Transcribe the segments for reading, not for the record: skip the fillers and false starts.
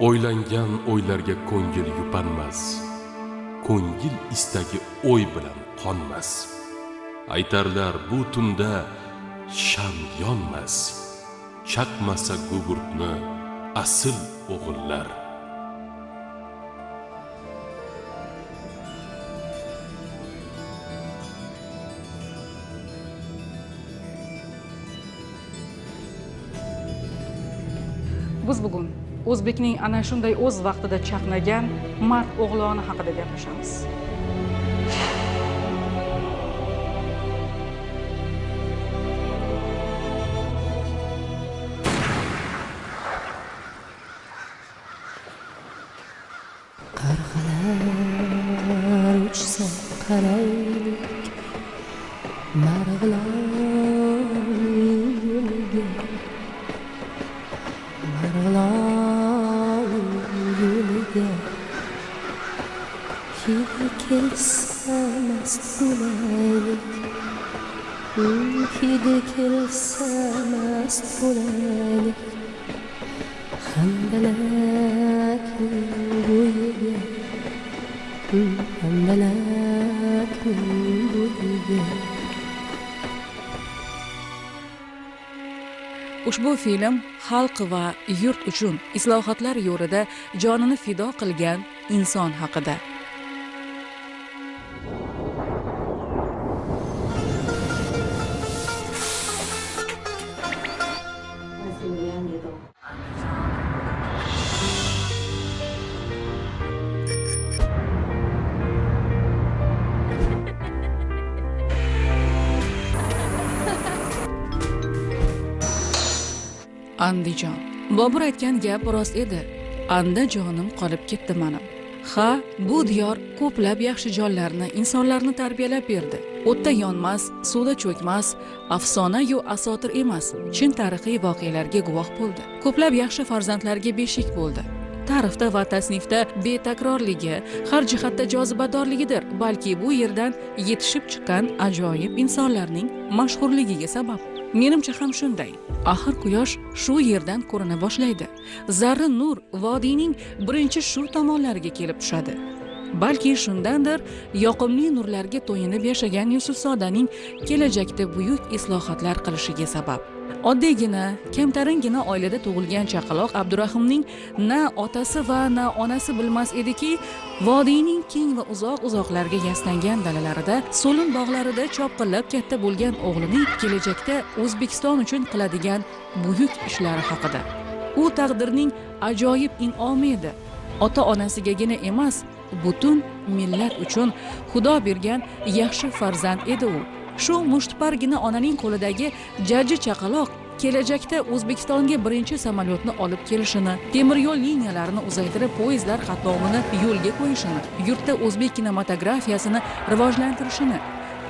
O'ylangan o'ylarga ko'ngil yupanmas, ko'ngil istagi o'y bilan qonmas. Aytarlar bu tunda sham yonmas, chaqmasa gugurtni asl o'g'illar. Biz bugun o'zbekning ana shunday o'z vaqtida chaqnagan mard o'g'loni haqida gaplashamiz. Qarg'alar uchsa qaraylik Marg'ilon yo'liga, Marg'ilon yo'liga. Hidi kelsa mast bo'laylik, hidi kelsa mast bo'laylik. Handalakning bo'yiga, handalakning bo'yiga. Ushbu film xalq va yurt uchun islohotlar yo'lida jonini fido qilgan inson haqida. Andijon. Bobur aytgan gap rost edi. Andijonim qolib ketdi menim. Ha, bu diyor ko'plab yaxshi jonlarni, insonlarni tarbiyalab berdi. O'tda yonmas, suvda cho'kmas, afsona-yu asotir emas, chin tarixiy voqealarga guvoh bo'ldi. Ko'plab yaxshi farzandlarga beshik bo'ldi. Tarixda va tasnifda betakrorligi, har jihatda jozibadorligidir, balki bu yerdan yetishib chiqqan ajoyib insonlarning mashhurligiga sabab. Menimcha ham shunday. Axir quyosh shu yerdan ko'rina boshlaydi. Zarri nur vodiyning birinchi shu tomonlariga kelib tushadi. Balki shundandir yoqimli nurlarga to'yinib yashagan Yusufzodaning kelajakda buyuk islohotlar qilishiga sabab. Oddiygina, kamtaringina oilada tug'ilgan chaqaloq Abdurahimning na otasi va na onasi bilmas ediki, vodiyning keng va uzoq-uzoqlarga yastangan dalalarida, so'lin bog'larida chopqillab katta bo'lgan o'g'lining kelajakda O'zbekiston uchun qiladigan buyuk ishlari haqida. U taqdirning ajoyib in'omi edi. Ota-onasigagina emas, butun millat uchun Xudo bergan yaxshi farzand edi u. Shu mushtpargina onaning qo'lidagi jajji chaqaloq kelajakda O'zbekistonga birinchi samolyotni olib kelishini, temir yo'l liniyalarini uzaytirib poyezdlar qatnovini yo'lga qo'yishini, yurtda o'zbek kinematografiyasini rivojlantirishini,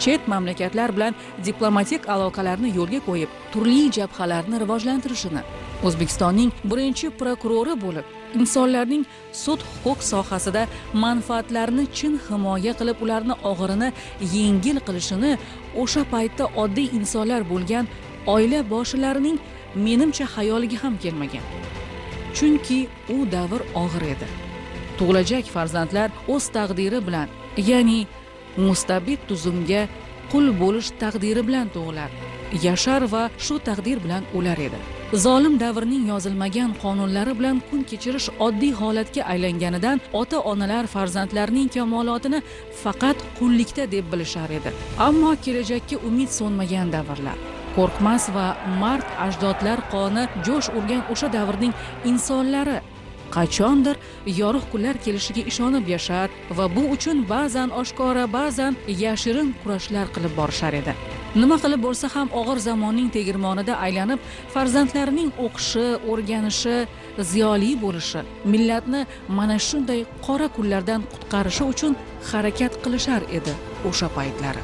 chet mamlakatlar bilan diplomatik aloqalarni yo'lga qo'yib, turli jabhalarni rivojlantirishini, O'zbekistonning birinchi prokurori bo'lib, insonlarning sud-huquq sohasida manfaatlarini chin himoya qilib, ularni og'irini yengil qilishini o'sha paytda oddiy insonlar bo'lgan oila boshilarining menimcha xayoliga ham kelmagan. Chunki u davr og'ir edi. Tug'ilajak farzandlar o'z taqdiri bilan, ya'ni mustabid tuzumga qul bo'lish taqdiri bilan tug'ilar, yashar va shu taqdir bilan o'lar edi. Zolim davrning yozilmagan qonunlari bilan kun kechirish oddiy holatga aylanganidan ota-onalar farzandlarining kamolotini faqat qullikda deb bilishar edi. Ammo kelajakka umid so'nmagan davrlar, qo'rqmas va mard ajdodlar qoni jo'sh urgan o'sha davrning insonlari qachondir yorug' kunlar kelishiga ishonib yashar va bu uchun ba'zan oshkora, ba'zan yashirin kurashlar qilib borishar edi. Nima qilib bo'lsa ham og'ir zamonning tegirmonida aylanib, farzandlarining o'qishi, o'rganishi, ziyoli bo'lishi, millatni mana shunday qora kunlardan qutqarishi uchun harakat qilishar edi o'sha paytlari.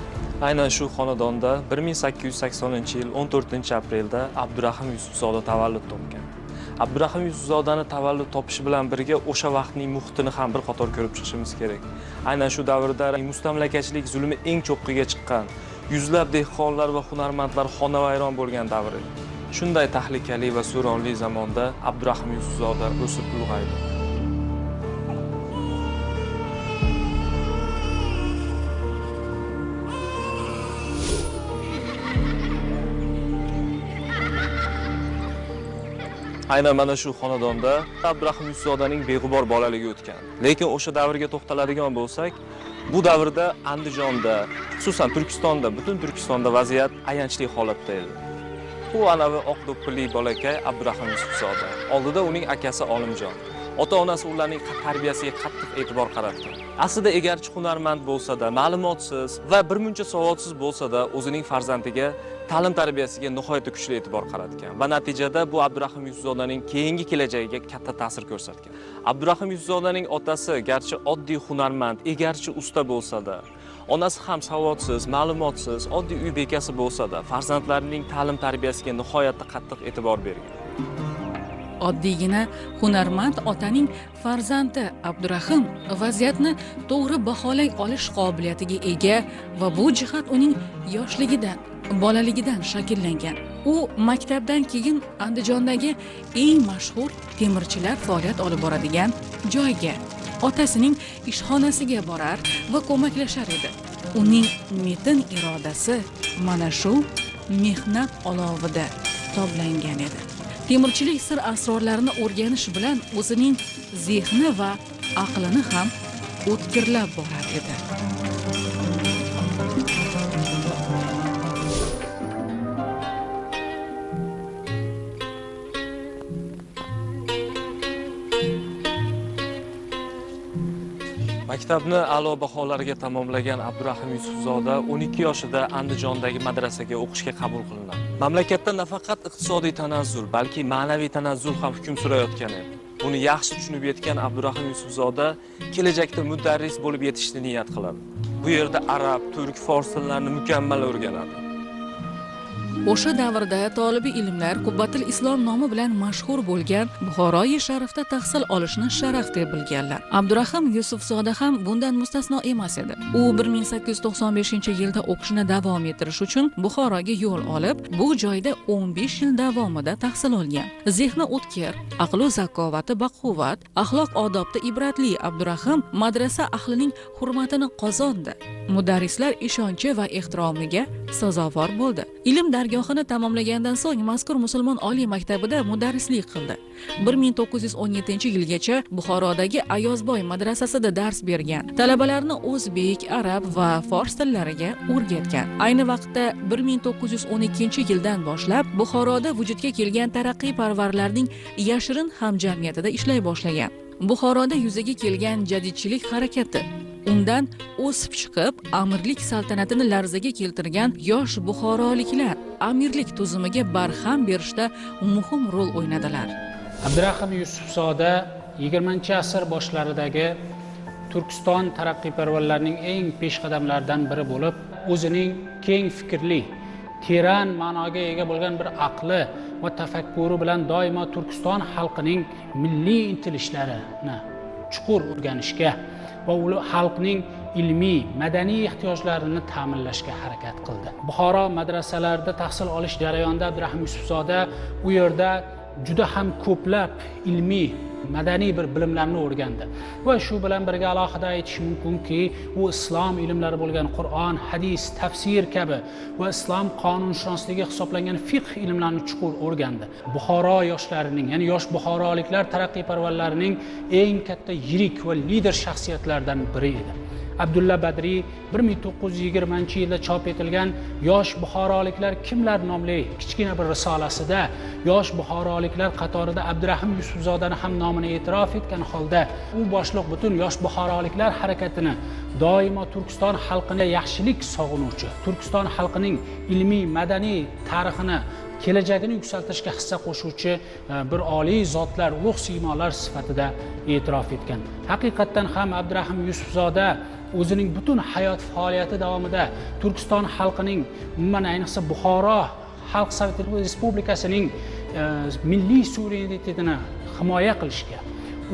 Aynan shu xonadonda 1880-yil 14-aprelda Abdurahim Yusufzoda tavallud topgan. Abdurahim Yusufzodani tavallud topishi bilan birga o'sha vaqtning muhitini ham bir qator ko'rib chiqishimiz kerak. Aynan shu davrda mustamlakachilik zulmi eng cho'qqiga chiqqan, yuzlab dehqonlar va hunarmandlar xonavayron bo'lgan davr edi. Shunday tahlikali va suronli zamonda Abdurahim Yusufzoda o'sib ulg'aydi. Aynan mana shu xonadonda Abdurahim Yusufzodaning beg'ubor bolaligi o'tgan. Lekin o'sha davrga to'xtaladigan bo'lsak, bu davrda Andijonda, xususan Turkistonda, butun Turkistonda vaziyat ayanchli holatda edi. Bu anavi oq do'ppili bolakay Abdurahim Yusufzoda. Oldida uning akasi Olimjon. Ota-onasi ularning tarbiyasiga qattiq e'tibor qaratgan. Aslida egarchi hunarmand bo'lsa-da, ma'lumotsiz va birmuncha savodsiz bo'lsa-da, o'zining farzandiga ta'lim tarbiyasiga nihoyatda kuchli e'tibor qaratgan va natijada bu Abdurahim Yusufzodaning keyingi kelajagiga katta ta'sir ko'rsatgan. Abdurahim Yusufzodaning otasi garchi oddiy hunarmand, egarchi usta bo'lsa-da, onasi ham savodsiz, ma'lumotsiz, oddiy uy bekasi bo'lsa-da, farzandlarining ta'lim tarbiyasiga nihoyatda qattiq e'tibor bergan. Oddiygina hunarmand otaning farzandi Abdurahim vaziyatni to'g'ri baholay olish qobiliyatiga ega va bu jihat uning yoshligidan, bolaligidan shakllangan. U maktabdan keyin Andijondagi eng mashhur temirchilar faoliyat olib boradigan joyga, otasining ishxonasiga borar va ko'maklashar edi. Uning metin irodasi mana shu mehnat olovida toblangan edi. Temirchilik sir asrorlarini o'rganish bilan o'zining zehni va aqlini ham o'tkirlab borar edi. Maktabni a'lo baholarga tamomlagan Abdurahim Yusufzoda 12 yoshida Andijondagi madrasaga o'qishga qabul qilinadi. Mamlakatda nafaqat iqtisodiy tanazzul, balki ma'naviy tanazzul ham hukm surayotgan edi. Buni yaxshi tushunib yetgan Abdurahim Yusufzoda kelajakda mudarris bo'lib yetishni niyat qiladi. Bu yerda arab, turk, fors tillarini mukammal o'rganadi. O'sha davrda tolibi ilmlar Qubbatul Islom nomi bilan mashhur bo'lgan Buxoroi sharifda tahsil olishni sharaf deb bilganlar. Abdurahim Yusufzoda ham bundan mustasno emas edi. U 1895-yilda o'qishini davom ettirish uchun Buxoroga yo'l olib, bu joyda 15 yil davomida tahsil olgan. Zehni o'tkir, aqlu zakovati baquvvat, axloq odobda ibratli Abdurahim madrasa ahlining hurmatini qozondi. Mudarrislar ishonchi va ehtiromiga sazovor bo'ldi. Ilm dargohini tamomlagandan so'ng mazkur musulmon oliy maktabida mudarrislik qildi. 1917-yilgacha Buxorodagi Ayozboy madrasasida dars bergan. Talabalarni o'zbek, arab va fors tillariga o'rgatgan. Ayni vaqtda 1912-yildan boshlab Buxoroda vujudga kelgan taraqqiyparvarlarning yashirin hamjamiyatida ishlay boshlagan. Buxoroda yuzaga kelgan jadidchilik harakati undan o'sib chiqib, amirlik saltanatini larzaga keltirgan yosh buxoroliklar amirlik tuzumiga barham berishda muhim rol o'ynadilar. Abdurahim Yusufzoda 20-asr boshlaridagi Turkiston taraqqiyparvarlarining eng peshqadamlaridan biri bo'lib, o'zining keng fikrli, teran ma'noga ega bo'lgan bir aqli va tafakkuri bilan doimo Turkiston xalqining milliy intilishlarini chuqur o'rganishga va xalqning ilmiy, madaniy ehtiyojlarini ta'minlashga harakat qildi. Buxoro madrasalarida tahsil olish jarayonida Abdurahim Yusufzoda u yerda juda ham ko'plab ilmiy, madaniy bir bilimlarni o'rgandi. Va shu bilan birga alohida aytish mumkinki, u islom ilmlari bo'lgan Qur'on, hadis, tafsir kabi va islom qonunshunosligi hisoblangan fiqh ilmlarini chuqur o'rgandi. Buxoro yoshlarining, ya'ni yosh buxoroliklar taraqqiyparvarlarining eng katta yirik va lider shaxsiyatlaridan biri edi. Abdulla Badriy 1920-yilda chop etilgan Yosh buxoroliklar kimlar nomli kichkina bir risolasida yosh buxoroliklar qatorida Abdurahim Yusufzodani ham nomini e'tirof etgan holda u boshliq butun yosh buxoroliklar harakatini doimo Turkiston xalqini yaxshilik sog'inuvchi, Turkiston xalqining ilmiy, madaniy tarixini, kelajagini yuksaltirishga hissa qo'shuvchi bir oliy zotlar, ulug' siymolar sifatida e'tirof etgan. Haqiqatdan ham Abdurahim Yusufzoda o'zining butun hayot faoliyati davomida Turkiston xalqining, umuman ayniqsa Buxoro Xalq Sovet Respublikasining milliy suverenitetini himoya qilishga,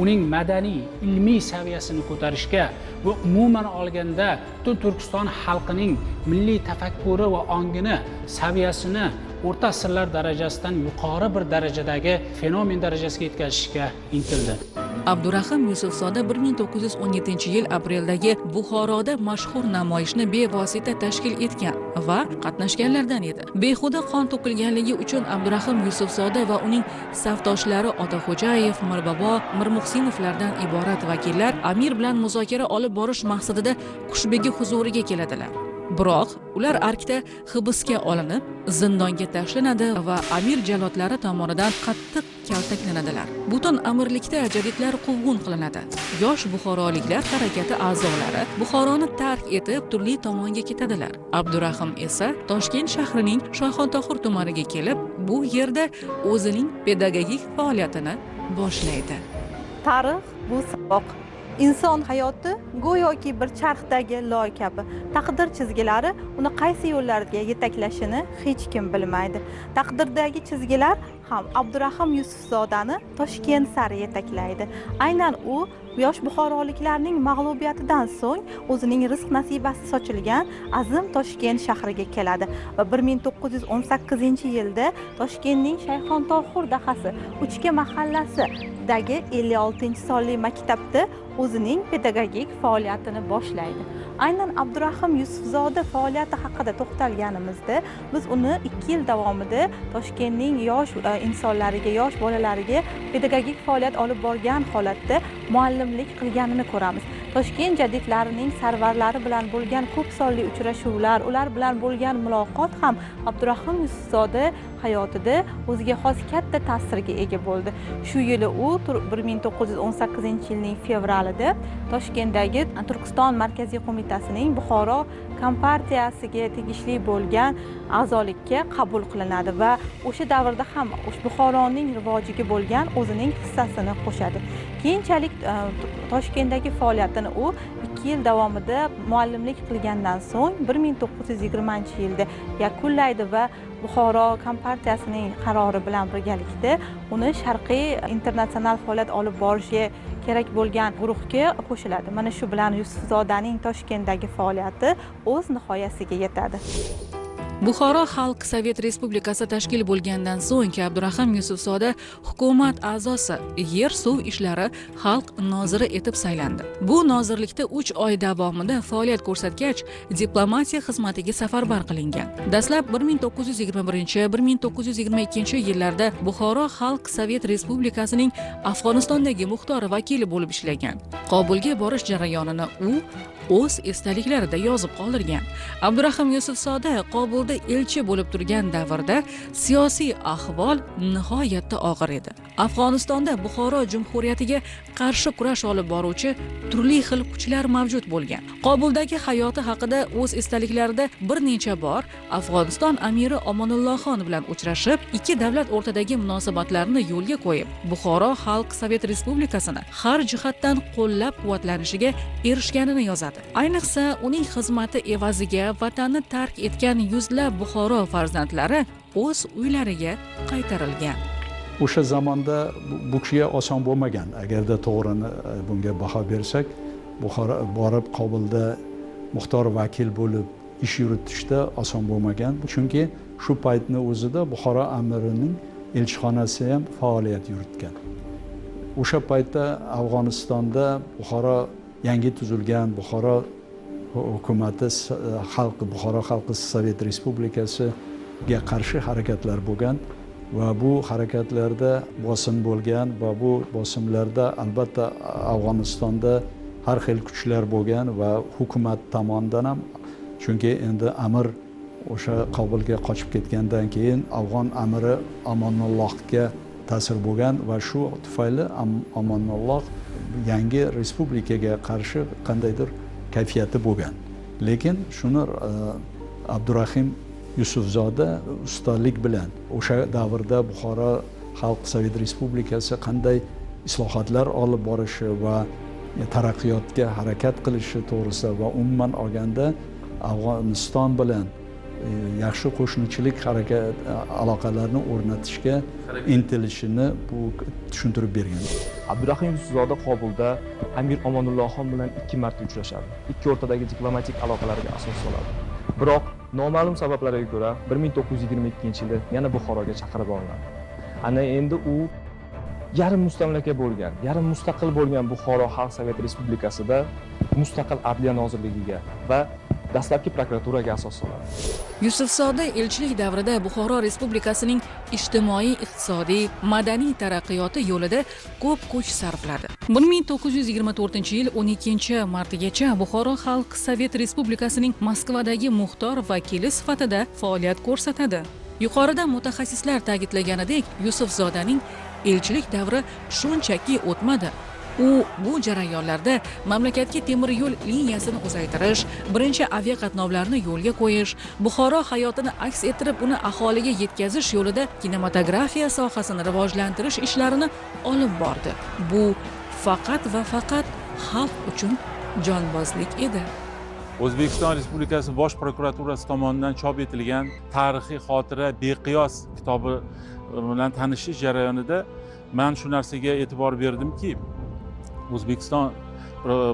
uning madaniy, ilmiy saviyasini ko'tarishga va umuman olganda butun Turkiston xalqining milliy tafakkuri va ongini saviyasini o'rta asrlar darajasidan yuqori bir darajadagi fenomen darajasiga yetkazishga intildi. Abdurahim Yusufzoda 1917-yil apreldagi Buxoroda mashhur namoyishni bevosita tashkil etgan va qatnashganlardan edi. Behuda qon to'kilganligi uchun Abdurahim Yusufzoda va uning safdoshlari Otaxo'jayev, Mirbobo, Mirmuhsinovlardan iborat vakillar amir bilan muzokara olib borish maqsadida Qushbegi huzuriga keladilar. Biroq ular arkda hibsga olinib, zindonga tashlanadi va amir jallotlari tomonidan qattiq kaltaklanadilar. Butun amirlikda jadidlar quvg'in qilinadi. Yosh buxoroliklar harakati a'zolari Buxoroni tark etib turli tomonga ketadilar. Abdurahim esa Toshkent shahrining Shoyxontohur tumaniga kelib, bu yerda o'zining pedagogik faoliyatini boshlaydi. Tarix bu saboq. Inson hayoti go'yoki bir charxdagi loy kabi. Taqdir chizgilari uni qaysi yo'llarga yetaklashini hech kim bilmaydi. Taqdirdagi chizgilar ham Abdurahim Yusufzodani Toshkent sari yetaklaydi. Aynan u yosh buxoroliklarning mag'lubiyatidan so'ng o'zining rizq nasibasi sochilgan azim Toshkent shahriga keladi va 1918-yilda Toshkentning Shayxontohur dahasi Uchga mahallasidagi 56-sonli maktabda o'zining pedagogik faoliyatini boshlaydi. Aynan Abdurahim Yusufzoda faoliyati haqida to'xtalganimizda biz uni 2 yil davomida Toshkentning yosh insonlariga, yosh bolalariga pedagogik faoliyat olib borgan holatda muallimlik qilganini ko'ramiz. Toshkent jadidlarining sarvarlari bilan bo'lgan ko'p sonli uchrashuvlar, ular bilan bo'lgan muloqot ham Abdurahim Yusufzoda hayotida o'ziga xos katta ta'sirga ega bo'ldi. Shu yili u 1918-yilning fevralida Toshkentdagi Turkiston Markaziy Qo'mitasining Buxoro Kompartiyasiga tegishli bo'lgan a'zolikka qabul qilinadi va o'sha davrda ham Buxoroning rivojiga bo'lgan o'zining hissasini qo'shadi. Keyinchalik Toshkentdagi faoliyatini u 2 yil davomida muallimlik qilgandan so'ng 1920-yilda yakunlaydi va Buxoro Kompartiyasining qarori bilan birgalikda uni Sharqiy internatsional faoliyat olib borishiga kerak bo'lgan guruhga qo'shiladi. Mana shu bilan Yusufzodaning Toshkentdagi faoliyati o'z nihoyasiga yetadi. Buxoro Xalq Sovet Respublikasi tashkil bo'lgandan so'ng Abdurahim Yusufzoda hukumat a'zosi, yer suv ishlari xalq noziri etib saylandi. Bu nozirlikda 3 oy davomida faoliyat ko'rsatgach, diplomatiya xizmatiga safarbar qilingan. Dastlab 1921-1922 yillarda Buxoro Xalq Sovet Respublikasining Afg'onistondagi muxtor vakili bo'lib ishlagan. Qobulga borish jarayonini u o'z esdaliklarida yozib qoldirgan. Abdurahim Yusufzoda Qobulda elchi bo'lib turgan davrda siyosiy ahvol nihoyatda og'ir edi. Afg'onistonda Buxoro jumhuriyatiga qarshi kurash olib boruvchi turli xil kuchlar mavjud bo'lgan. Qobuldagi hayoti haqida o'z esdaliklarida bir necha bor Afg'oniston amiri Omonullohxon bilan uchrashib, ikki davlat o'rtadagi munosabatlarni yo'lga qo'yib, Buxoro Xalq Sovet Respublikasini har jihatdan qo'llab-quvvatlanishiga erishganini yozadi. Ayniqsa, uning xizmati evaziga vatanni tark etgan yuzlab Buxoro farzandlari o'z uylariga qaytarilgan. O'sha zamonda bu kishiga oson bo'lmagan. Agarda to'g'rini bunga baho bersak, Buxoro borib Qobulda muxtor vakil bo'lib ish yuritishda oson bo'lmagan. Chunki shu paytni o'zida Buxoro amirining elchixonasi ham faoliyat yuritgan. O'sha paytda Afg'onistonda Buxoro yangi tuzilgan Buxoro hukumati xalqi, Buxoro Xalq Sovet Respublikasiga qarshi harakatlar bo'lgan va bu harakatlarda bosim bo'lgan va bu bosimlarda albatta Afg'onistonda har xil kuchlar bo'lgan va hukumat tomonidan ham, chunki endi amir o'sha Qobulga qochib ketgandan keyin afg'on amiri Omonullohga ta'sir bo'lgan va shu tufayli Omonulloh yangi respublikaga qarshi qandaydir kayfiyati bo'lgan. Lekin shuni Abdurahim Yusufzoda ustalik bilan o'sha davrda Buxoro Xalq Sovet Respublikasi qanday islohotlar olib borishi va taraqqiyotga harakat qilishi to'g'risida va umuman olganda Afg'oniston bilan yaxshi qo'shnichilik harakat aloqalarini o'rnatishga intilishini bu tushuntirib bergan. Abdurahim Yusufzoda Qobulda Amir Omonullohxon bilan 2 marta uchrashadi. Ikki o'rtadagi diplomatik aloqalarga asos soladi. Biroq noma'lum sabablarga ko'ra 1922-yilda yana Buxoroga chaqirib olinadi. Ana endi u Yarim mustamlaka bo'lgan, yarim mustaqil bo'lgan Buxoro Xalq Sovet Respublikasida mustaqil adliya nozirligiga va dastlabki prokuraturaga asos soladi. Yusufzoda elchilik davrida Buxoro Respublikasining ijtimoiy, iqtisodiy, madaniy taraqqiyoti yo'lida ko'p kuch sarfladi. 1924-yil 12-martgacha Buxoro Xalq Sovet Respublikasining Moskvadagi muxtor vakili sifatida faoliyat ko'rsatadi. Yuqorida mutaxassislar ta'kidlaganidek, Yusufzodaning elchilik davri shunchaki o'tmadi. U bu jarayonlarda mamlakatga temir yo'l liniyasini uzaytirish, birinchi aviaqatnovlarni yo'lga qo'yish, Buxoro hayotini aks ettirib uni aholiga yetkazish yo'lida kinematografiya sohasini rivojlantirish ishlarini olib bordi. Bu faqat va faqat xalq uchun jonbozlik edi. O'zbekiston Respublikasi Bosh prokuraturasi tomonidan chop etilgan Tarixiy xotira beqiyos kitobi bilan tanishish jarayonida men shu narsaga e'tibor berdimki, O'zbekiston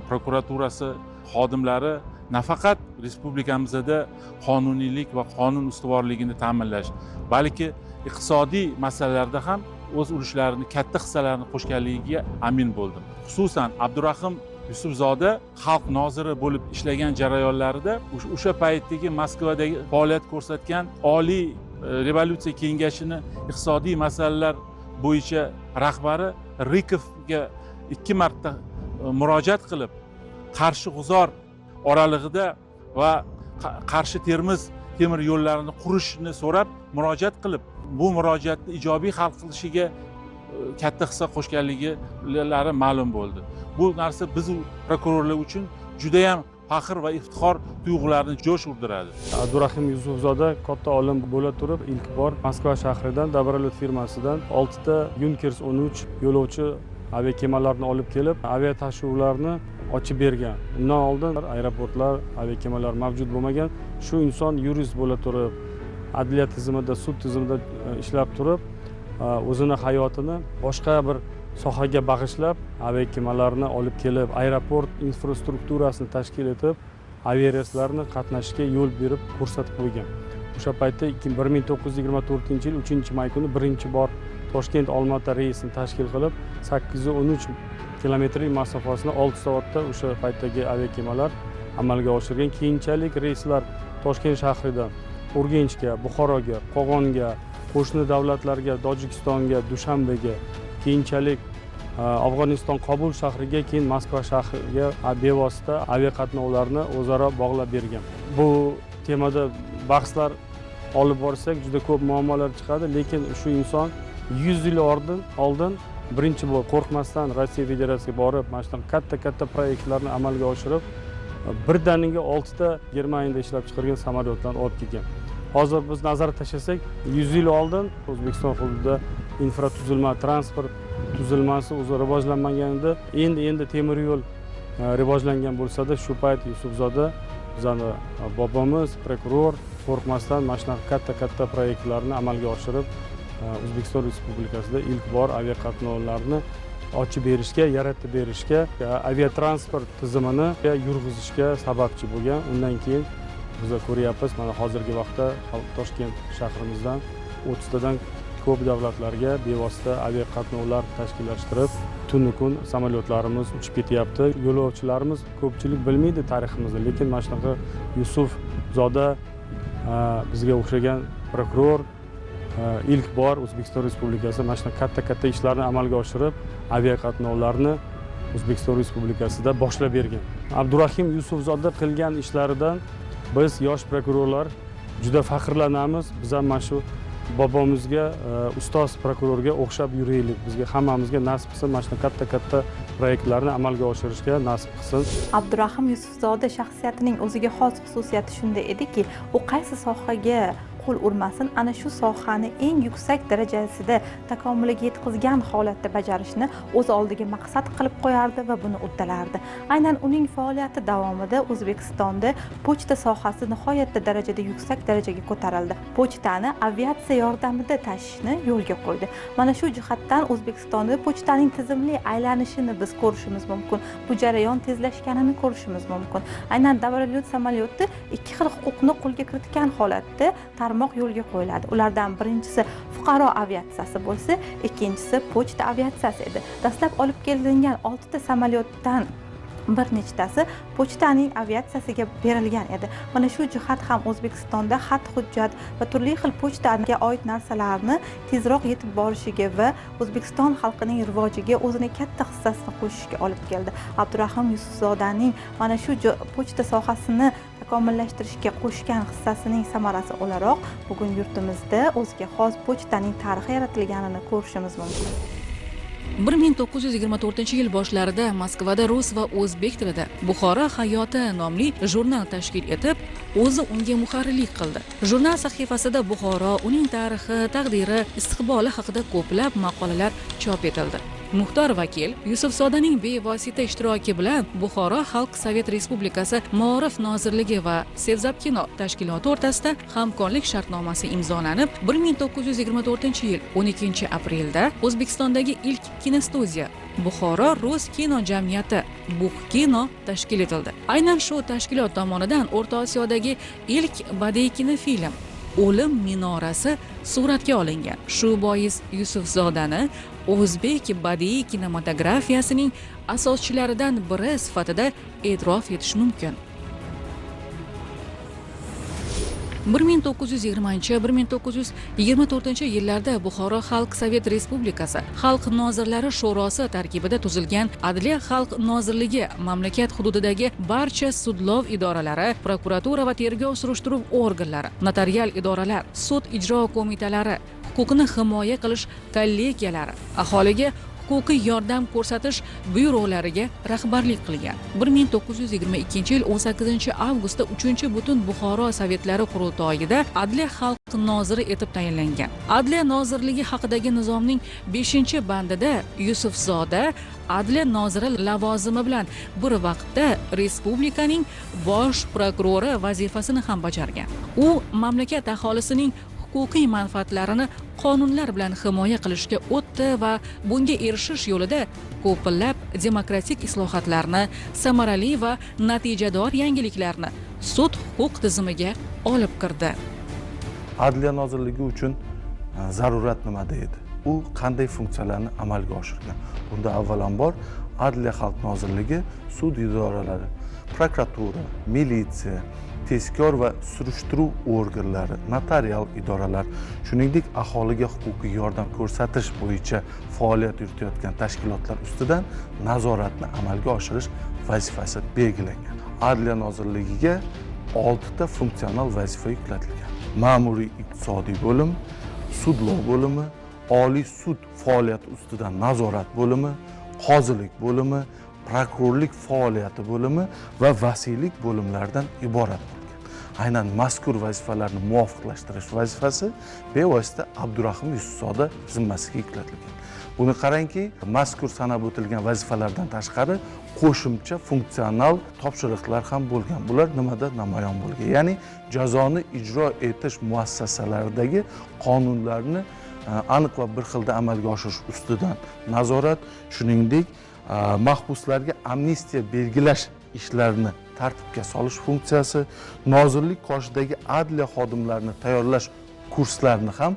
prokuraturasi xodimlari nafaqat respublikamizda qonuniylik va qonun ustuvorligini ta'minlash, balki iqtisodiy masalalarda ham o'z ulushlarini, katta hissalarini qo'shganligiga amin bo'ldim. Xususan, Abdurahim Yusufzoda xalq noziri bo'lib ishlagan jarayonlarida o'sha paytdagi Moskvadagi faoliyat ko'rsatgan Oliy revolyutsiya kengashini iqtisodiy masalalar bo'yicha rahbari Rikovga 2 marta murojaat qilib, Qarshi G'uzor oralig'ida va Qarshi Termiz temir yo'llarini qurishni so'rab murojaat qilib, bu murojaatni ijobiy hal qilishiga katta hissa qo'shganliklari ma'lum bo'ldi. Bu narsa biz prokurorlar uchun juda ham faxr va iftixor tuyg'ularini jo'sh urdiradi. Abdurahim Yusufzoda katta olim bo'la turib, ilk bor Moskva shahridan Dobrolyot firmasidan 6 ta Junkers 13 yo'lovchi aviakemalarni olib kelib, aviatashuvlarni ochib bergan. Undan oldin aeroportlar, aviakemalar mavjud bo'lmagan. Shu inson yurist bo'la turib, adliya tizimida, sud tizimida ishlab turib, o'zini hayotini boshqa bir sohaga bag'ishlab, aviakemalarni olib kelib, aeroport infrastrukturasini tashkil etib, aviareyslarni qatnashga yo'l berib ko'rsatib qo'ygan. O'sha paytda 1924-yil 3-may kuni birinchi bor Toshkent Olmaota reysini tashkil qilib, 813 kilometrlik masofasini 6 soatda o'sha paytdagi aviakemalar amalga oshirgan. Keyinchalik reyslar Toshkent shahridan Urganchga, Buxoroga, Qo'qonga, qo'shni davlatlarga, Tojikistonga, Dushanbega, keyinchalik Afg'oniston Qobul shahriga, keyin Moskva shahriga bevosita aviaqatnovlarni o'zaro bog'lab bergan. Bu temada bahslar olib borsak juda ko'p muammolar chiqadi, lekin shu inson 100 yil oldin birinchi bo'lib qo'rqmasdan Rossiya Federatsiyasiga borib, mana shunaqa katta-katta proyektlarni amalga oshirib, birdaniga 6 ta Germaniyada ishlab chiqargan samolyotlarni olib kelgan. Hozir biz nazar tashlasak, 100 yil oldin O'zbekiston hududida infratuzilma, transport tuzilmasi o'zi rivojlanmaganida, endi temir yo'l rivojlangan bo'lsa-da, shu payt Yusufzoda bizani bobomiz, prokuror qo'rqmasdan mana shunaqa katta-katta proyektlarni amalga oshirib, O'zbekiston Respublikasida ilk bor aviaqatnovlarni ochib berishga, yaratib berishga, aviatransport tizimini yurg'izishga sababchi bo'lgan. Undan keyin biz ko'ryapmiz, mana hozirgi vaqtda Toshkent shahrimizdan 30 tadan ko'p davlatlarga bevosita aviaqatnovlar tashkillashtirib, tunu kun samolyotlarimiz uchib ketyapti. Yo'lovchilarimiz ko'pchilik bilmaydi tariximizni, lekin mana shunaqa Yusufzoda bizga o'xshagan prokuror ilk bor O'zbekiston Respublikasi mana shunaqa katta-katta ishlarni amalga oshirib, aviaqatnovlarni O'zbekiston Respublikasida boshlab bergan. Abdurahim Yusufzoda qilgan ishlaridan biz yosh prokurorlar juda faxrlanamiz. Biz ham mana shu bobomizga, ustoz prokurorga o'xshab yuraylik. Bizga hammamizga nasib qilsin, mana shunaqa katta-katta proyektlarni amalga oshirishga nasib qilsin. Abdurahim Yusufzoda shaxsiyatining o'ziga xos xususiyati shunda ediki, u qaysi sohaga qo'l urmasin, ana shu sohani eng yuksak darajasida takomiliga yetkazgan holatda bajarishni o'z oldiga maqsad qilib qo'yardi va buni uddalardi. Aynan uning faoliyati davomida O'zbekistonda pochta sohasi nihoyatda darajada yuksak darajaga ko'tarildi. Pochtani aviatsiya yordamida tashishni yo'lga qo'ydi. Mana shu jihatdan O'zbekistonda pochtaning tizimli aylanishini biz ko'rishimiz mumkin. Bu jarayon tezlashganini ko'rishimiz mumkin. Aynan Dobrolyot samolyoti ikki xil huquqni qo'lga kiritgan holatda tarmoq yo'lga qo'yiladi. Ulardan birinchisi fuqaro aviatsiyasi bo'lsa, ikkinchisi pochta aviatsiyasi edi. Dastlab olib kelingan 6 ta samolyotdan bir nechtasi pochtaning aviatsiyasiga berilgan edi. Mana shu jihat ham O'zbekistonda xat hujjat va turli xil pochtaga oid narsalarni tezroq yetib borishiga va O'zbekiston xalqining rivojiga o'zini katta hissasini qo'shishga olib keldi. Abdurahim Yusufzodaning mana shu pochta sohasini takomillashtirishga qo'shgan hissasining samarasi o'laroq bugun yurtimizda o'ziga xos pochtaning tarixi yaratilganini ko'rishimiz mumkin. 1924-yil boshlarida Moskvada rus va o'zbek tilida Buxoro hayoti nomli jurnal tashkil etib, o'zi unga muharrirlik qildi. Jurnal sahifasida Buxoro, uning tarixi, taqdiri, istiqboli haqida ko'plab maqolalar chop etildi. Muxtor vakil Yusufzodaning bevosita ishtiroki bilan Buxoro Xalq Sovet Respublikasi Maorif nozirligi va Sevzapkino tashkiloti o'rtasida hamkorlik shartnomasi imzolanib, 1924-yil 12-aprelda O'zbekistondagi ilk kinostudiya Buxoro Rus kino jamiyati Buxkino tashkil etildi. Aynan shu tashkilot tomonidan O'rta Osiyodagi ilk badiiy kinofilm O'lim minorasi suratga olingan. Shu bois Yusufzodani o'zbek badiiy kinematografiyasining asoschilaridan biri sifatida e'tirof etish mumkin. 1920-1924 yillarda Buxoro Xalq Sovet Respublikasi Xalq Nozirlari Sho'rosi tarkibida tuzilgan Adliya Xalq Nozirligi mamlakat hududidagi barcha sudlov idoralari, prokuratura va tergov surishtiruv organlari, notarial idoralar, sud ijro qo'mitalari, huquqni himoya qilish kollegiyalari, aholiga huquqiy yordam ko'rsatish byurolariga rahbarlik qilgan. 1922-yil 18 avgustda 3-Butun Buxoro Sovetlari qurultoyida Adliya Xalq noziri etib tayinlangan. Adliya nozirligi haqidagi nizomning 5-bandida Yusufzoda Adliya noziri lavozimi bilan bir vaqtda respublikaning bosh prokurori vazifasini ham bajargan. U mamlakat aholisining huquqiy manfaatlarini qonunlar bilan himoya qilishga o'tdi va bunga erishish yo'lida ko'plab demokratik islohotlarni, samarali va natijador yangiliklarni sud huquq tizimiga olib kirdi. Adliya nozirligi uchun zarurat nimada edi? U qanday funksiyalarni amalga oshirgan? Bunda avvalambor Adliya Xalq nozirligi sud idoralari, prokuratura, militsiya, tezkor va surishtiruv organlari, notarial idoralar, shuningdek aholiga huquqiy yordam ko'rsatish bo'yicha faoliyat yuritayotgan tashkilotlar ustidan nazoratni amalga oshirish vazifasi belgilangan. Adliya nozirligiga 6 ta funksional vazifa yuklatilgan. Ma'muriy iqtisodiy bo'lim, sudlov bo'limi, oliy sud faoliyati ustidan nazorat bo'limi, qozilik bo'limi, prokurorlik faoliyati bo'limi va vasiylik bo'limlaridan iborat bo'lgan. Aynan mazkur vazifalarni muvofiqlashtirish vazifasi bevosita Abdurahim Yusufzoda zimmasiga yuklatilgan. Buni qarangki, mazkur sanab o'tilgan vazifalardan tashqari qo'shimcha funksional topshiriqlar ham bo'lgan. Bular nimada namoyon bo'lgan? Ya'ni jazoni ijro etish muassasalaridagi qonunlarni aniq va bir xilda amalga oshirish ustidan nazorat, shuningdek mahbuslarga amnistiya belgilash ishlarini tartibga solish funksiyasi, nozirlik qoshidagi adliya xodimlarini tayyorlash kurslarini ham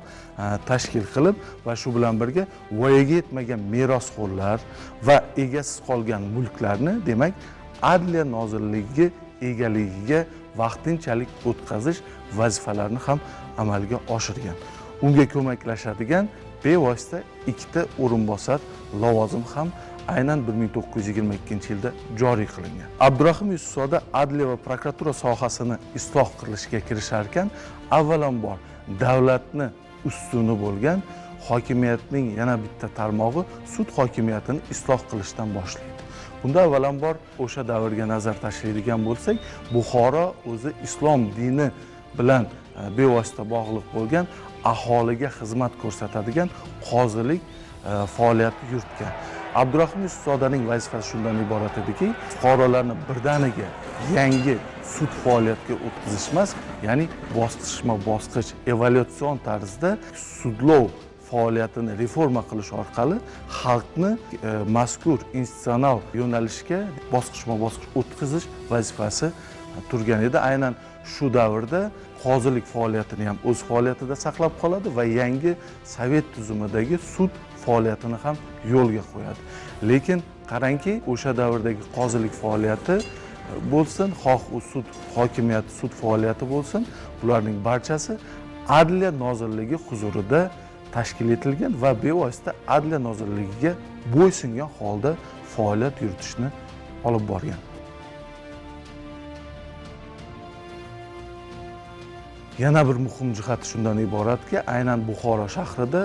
tashkil qilib va shu bilan birga voyaga yetmagan merosxo'rlar va egasiz qolgan mulklarni, demak, Adliya nozirligi egaligiga vaqtinchalik o'tkazish vazifalarini ham amalga oshirgan. Unga ko'maklashadigan bevosita 2 ta o'rinbosar lavozimi ham aynan 1922-yilda joriy qilingan. Abdurahim Yusufzoda adliya va prokuratura sohasini isloh qilishga kirishar ekan, avvalambor davlatni ustuni bo'lgan hokimiyatning yana bitta tarmog'i sud hokimiyatini isloh qilishdan boshlaydi. Bunda avvalambor o'sha davrga nazar tashlaydigan bo'lsak, Buxoro o'zi islom dini bilan bevosita bog'liq bo'lgan aholiga xizmat ko'rsatadigan qozilik faoliyati yuritgan. Abdurahim Yusufzodaning vazifasi shundan iborat ediki, fuqarolarni birdaniga yangi sud faoliyatiga o'tkazish emas, ya'ni bosqichma-bosqich evolyutsion tarzda sudlov faoliyatini reforma qilish orqali xalqni mazkur institutsional yo'nalishga bosqichma-bosqich o'tkazish vazifasi turgan edi. Aynan shu davrda qozilik faoliyatini ham o'z faoliyatida saqlab qoladi va yangi sovet tuzumidagi sud faoliyatini ham yo'lga qo'yadi. Lekin qarangki, o'sha davrdagi qozilik faoliyati bo'lsin, xoh u sud hokimiyati, sud faoliyati bo'lsin, bularning barchasi Adliya nozirligi huzurida tashkil etilgan va bevosita Adliya nozirligiga bo'ysungan holda faoliyat yuritishni olib borgan. Yana bir muhim jihati shundan iboratki, aynan Buxoro shahrida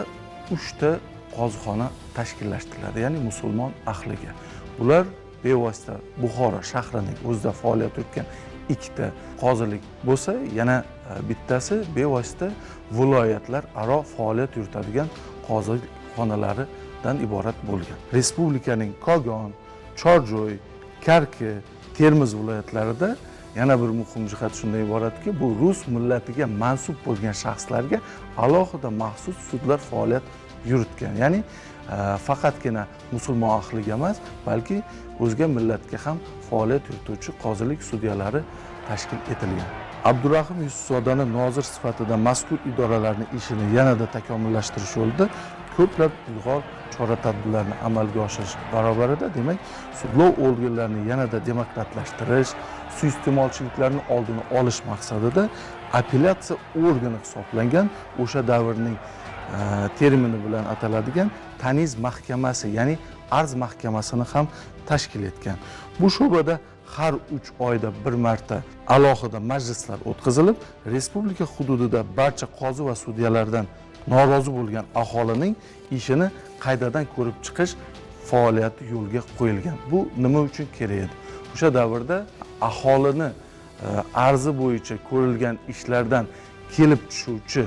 3 ta qozixona tashkillashtiriladi, ya'ni musulmon ahliga. Bular bevosita Buxoro shahrining o'zida faoliyat yuritgan 2 ta qozilik bo'lsa, yana bittasi bevosita viloyatlar aro faoliyat yuritadigan qozixonalaridan iborat bo'lgan. Respublikaning Kogon, Chorjo'y, Karki, Termiz viloyatlarida yana bir muhim jihat shundan iboratki, bu rus millatiga mansub bo'lgan shaxslarga alohida maxsus sudlar faoliyat yuritgan. Ya'ni faqatgina musulmon ahliga emas, balki o'zga millatga ham faoliyat yurituvchi qozilik sudyalari tashkil etilgan. Abdurahim Yusufzodani nozir sifatida mazkur idoralarning ishini yanada takomillashtirish yo'lida ko'plab ilg'or chora-tadbirlarni amalga oshirish barobarida, demak, sudlov organlarini yanada demokratlashtirish, suiiste'molchiliklarni oldini olish maqsadida apellyatsiya organi hisoblangan o'sha davrning termini bilan ataladigan Taniz mahkamasi, ya'ni arz mahkamasini ham tashkil etgan. Bu sho'bada har 3 oyda bir marta alohida majlislar o'tkazilib, respublika hududida barcha qozi va sudyalardan norozi bo'lgan aholining ishini qaytadan ko'rib chiqish faoliyati yo'lga qo'yilgan. Bu nima uchun kerak edi? O'sha davrda aholini arzi bo'yicha ko'rilgan ishlardan kelib tushuvchi,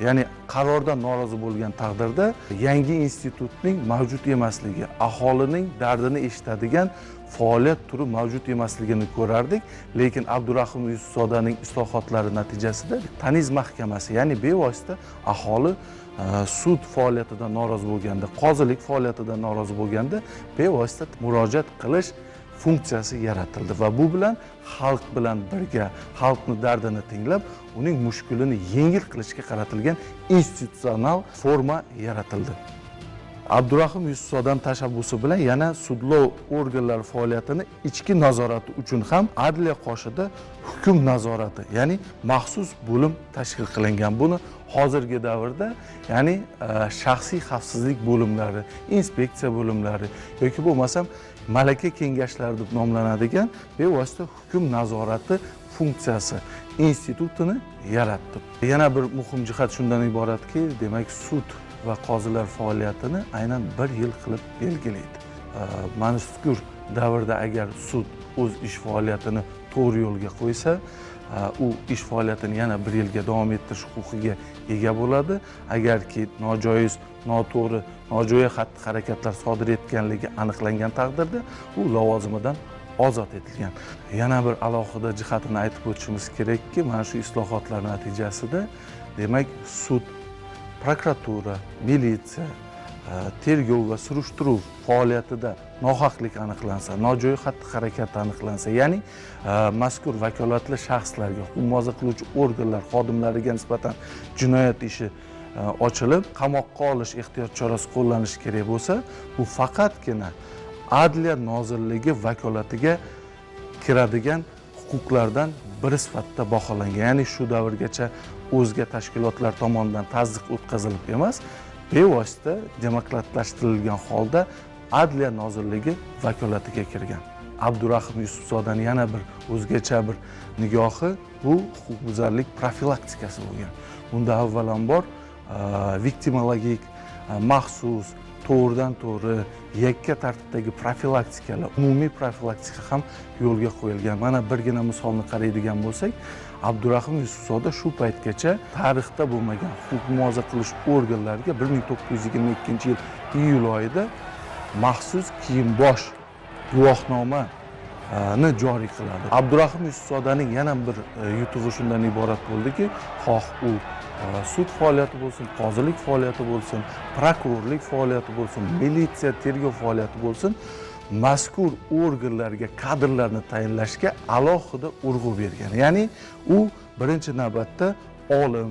ya'ni qarordan norozi bo'lgan taqdirda yangi institutning mavjud emasligi, aholining dardini eshitadigan faoliyat turi mavjud emasligini ko'rardik. Lekin Abdurahim Yusufzodaning islohotlari natijasida Taniz mahkamasi, ya'ni bevosita aholi sud faoliyatidan norozi bo'lganda, qozilik faoliyatidan norozi bo'lganda bevosita murojaat qilish funksiyasi yaratildi va bu bilan xalq bilan birga xalqni dardini tinglab, uning mushkulini yengil qilishga qaratilgan institutsional forma yaratildi. Abdurahim Yusufzodaning tashabbusi bilan yana sudlov organlari faoliyatini ichki nazorati uchun ham adliya qoshida hukm nazorati, ya'ni maxsus bo'lim tashkil qilingan. Buni hozirgi davrda, ya'ni shaxsiy xavfsizlik bo'limlari, inspeksiya bo'limlari yoki bo'lmasam malaka kengashlari deb nomlanadigan bevosita hukm nazorati funksiyasi institutini yaratdi. Yana bir muhim jihat shundan iboratki, demak, sud va qozilar faoliyatini aynan 1 yil qilib belgilaydi. Mazkur davrda agar sud o'z ish faoliyatini to'g'ri yo'lga qo'ysa, u ish faoliyatini yana 1 yilga davom ettirish huquqiga ega bo'ladi. Agarki nojoiz, noto'g'ri, nojo'ya xatti-harakatlar sodir etganligi aniqlangan taqdirda u lavozimidan ozod etilgan. Yana bir alohida jihatini aytib o'tishimiz kerakki, mana shu islohotlar natijasida, demak, sud, prokuratura, militsiya, tergov va surishtiruv faoliyatida nohaqlik aniqlansa, nojo'ya xatti-harakat aniqlansa, ya'ni mazkur vakolatli shaxslarga, huquq muhofaza qiluvchi organlar xodimlariga nisbatan jinoyat ishi ochilib, qamoqqa olish ehtiyot chorasi qo'llanishi kerak bo'lsa, bu faqatgina Adliya nozirligi vakolatiga kiradigan huquqlardan biri sifatida baholangan. Ya'ni shu davrgacha o'zga tashkilotlar tomonidan tasdiq o'tkazilib emas, bevosita demokratlashtirilgan holda Adliya nozirligi vakolatiga kirgan. Abdurahim Yusufzodaning yana bir o'zgacha bir nigohi bu huquqbuzarlik profilaktikasi bo'lgan. Bunda avvalambor viktimologik, maxsus, to'g'ridan to'g'ri, yakka tartibdagi profilaktikalar, umumiy profilaktika ham yo'lga qo'yilgan. Mana birgina misolni qaraydigan bo'lsak, Abdurahim Yusufzoda shu paytgacha tarixda bo'lmagan huquq muhofaza qilish organlariga 1922-yil iyul oyida maxsus kiyim-bosh guvohnomani joriy qiladi. Abdurahim Yusufzodaning yana bir yutug'i shundan iborat bo'ldiki, xoh u sud faoliyati bo'lsin, qozilik faoliyati bo'lsin, prokurorlik faoliyati bo'lsin, militsiya tergov faoliyati bo'lsin, mazkur organlarga kadrlarni tayinlashga alohida urg'u bergan. Ya'ni u birinchi navbatda olim,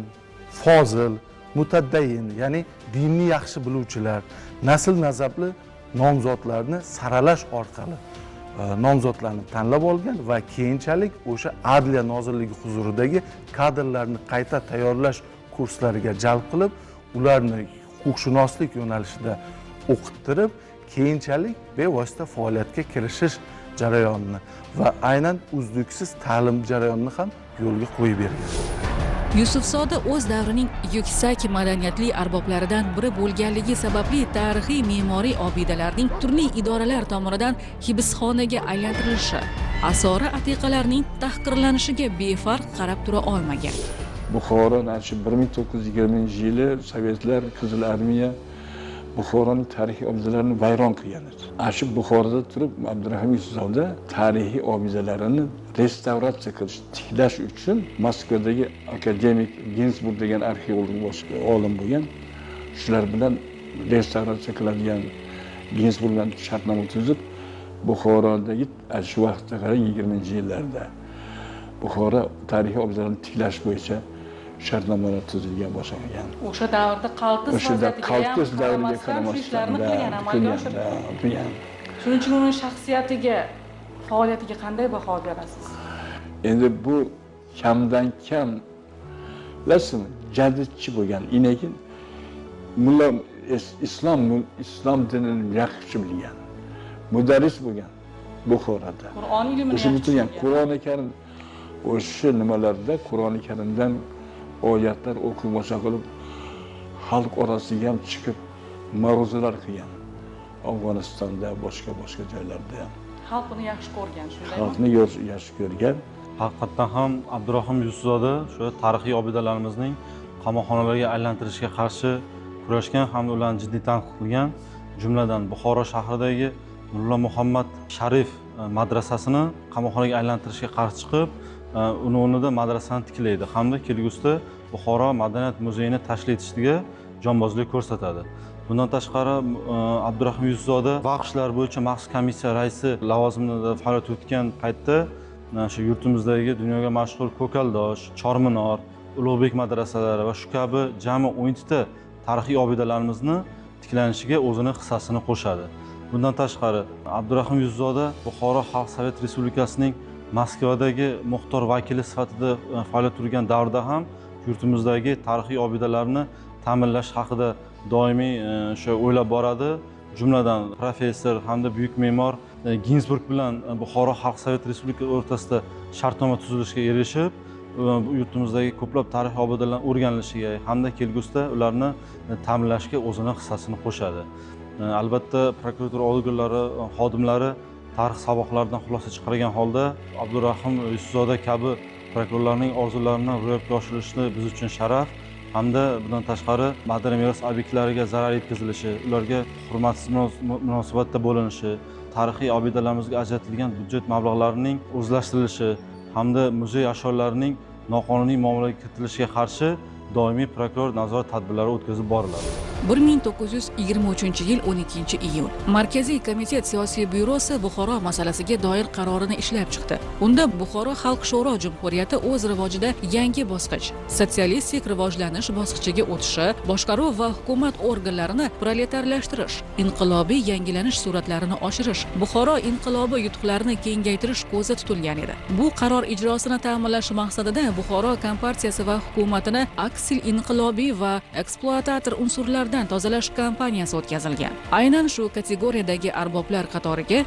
fozil, mutaddayin, ya'ni dinni yaxshi biluvchilar, nasl nasabli nomzodlarni saralash orqali nomzodlarni tanlab olgan va keyinchalik o'sha Adliya nozirligi huzuridagi kadrlarni qayta tayyorlash kurslariga jalb qilib, ularni huquqshunoslik yo'nalishida o'qittirib, keyinchalik bevosita faoliyatga kirishish jarayonini va aynan uzluksiz ta'lim jarayonini ham yo'lga qo'yib bergan. Yusufzoda o'z davrining yuksak madaniyatli arboblaridan biri bo'lganligi sababli tarixiy me'moriy obidalarning turli idoralar tomonidan hibsxonaga aylantirilishi, asori atiqalarning tahqirlanishiga befarq qarab tura olmagan. Buxoro 1920-yili Sovetlar Qizil armiya Buxoroning tarixiy obidalarini vayron qilgan edi. Ana shu Buxoroda turib Abdurahim Yusufzoda tarixiy obidalarini restavratsiya qilish, tiklash uchun Moskvadagi akademik Ginsburg degan arxeolog olim bo'lgan, shular bilan restavratsiya qiladigan Ginsburg bilan shartnoma tuzib, Buxorodagi shu vaqtda qarang 20-yillarda Buxoro tarixiy obidalarini tiklash bo'yicha shartnomalar tuzilgan boshlangan. O'sha davrda qaltis davriga qaramasdan ishlarni qilgan, amalga oshirgan. Shuning uchun uning shaxsiyatiga, faoliyatiga qanday baho berasiz? Endi bu kamdan kam bilasizmi, jadidchi bo'lgan, lekin mulla islom dinini yaxshi bilgan, mudarris bo'lgan Buxoroda. Qur'on ilmini yaxshi bilgan. Qur'oni Karim o'sha nimalarda Qur'oni Karimdan oyatlar o'qib boshqa qilib xalq orasiga ham chiqib ma'ruzalar qilgan. Afg'onistonda, boshqa joylarda ham. Xalq uni yaxshi ko'rgan, shundaymi? Xalqni yaxshi ko'rgan. Haqiqatdan ham Abdurahim Yusufzoda shu tarixiy obidalarimizning qamoqxonalarga aylantirishga qarshi kurashgan hamda ularni jiddiy tanqid qilgan. Jumladan Buxoro shahridagi Mulla Muhammad Sharif madrasasini qamoqxonaga aylantirishga qarshi chiqib, uni o'rnida madrasani tiklaydi hamda kelgusida Buxoro madaniyat muzeyini tashkil etishga jonbozlik ko'rsatadi. Bundan tashqari Abdurahim Yusufzoda vaqflar bo'yicha maxsus komissiya raisi lavozimida faoliyat yuritgan paytda shu yurtimizdagi dunyoga mashhur Ko'kaldosh, Chorminor, Ulug'bek madrasalari va shu kabi jami 12 ta tarixiy obidalarimizni tiklanishiga o'zini hissasini qo'shadi. Bundan tashqari Abdurahim Yusufzoda Buxoro Xalq Sovet Respublikasining Moskvadagi muxtor vakili sifatida faoliyat yuritgan davrda ham yurtimizdagi tarixiy obidalarni ta'minlash haqida doimiy o'sha o'ylab boradi. Jumladan professor hamda buyuk me'mor Ginsburg bilan Buxoro Xalq Sovet Respublikasi o'rtasida shartnoma tuzilishiga erishib, yurtimizdagi ko'plab tarixiy obidalarni o'rganilishiga hamda kelgusida ularni ta'minlashga o'zini hissasini qo'shadi. Albatta prokuratura organlari xodimlari tarix saboqlaridan xulosa chiqargan holda Abdurahim Yusufzoda kabi prokurorlarning orzularini ro'yobga oshirishni biz uchun sharaf hamda bundan tashqari madaniy meros obyektlariga zarar yetkazilishi, ularga hurmatsiz munosabatda bo'linishi, tarixiy obidalarimizga ajratilgan byudjet mablag'larining o'zlashtirilishi hamda muzey ashyolarining noqonuniy muomalaga kiritilishiga qarshi doimiy prokuror nazorat tadbirlari o'tkazib boriladi. 1923-yil 12-iyul Markaziy komitet siyosiy byurosi Buxoro masalasiga doir qarorini ishlab chiqdi. Unda Buxoro Xalq Sho'ro Jumhuriyati o'z rivojida yangi bosqich, sotsialistik rivojlanish bosqichiga o'tishi, boshqaruv va hukumat organlarini proletarlashtirish, inqilobiy yangilanish sur'atlarini oshirish, Buxoro inqilobi yutuqlarini kengaytirish ko'zda tutilgan edi. Bu qaror ijrosini ta'minlash maqsadida Buxoro kompartiyasi va hukumatini aksil inqilobiy va ekspluatator unsurlardan tozalash kampaniyasi o'tkazilgan. Aynan shu kategoriyadagi arboblar qatoriga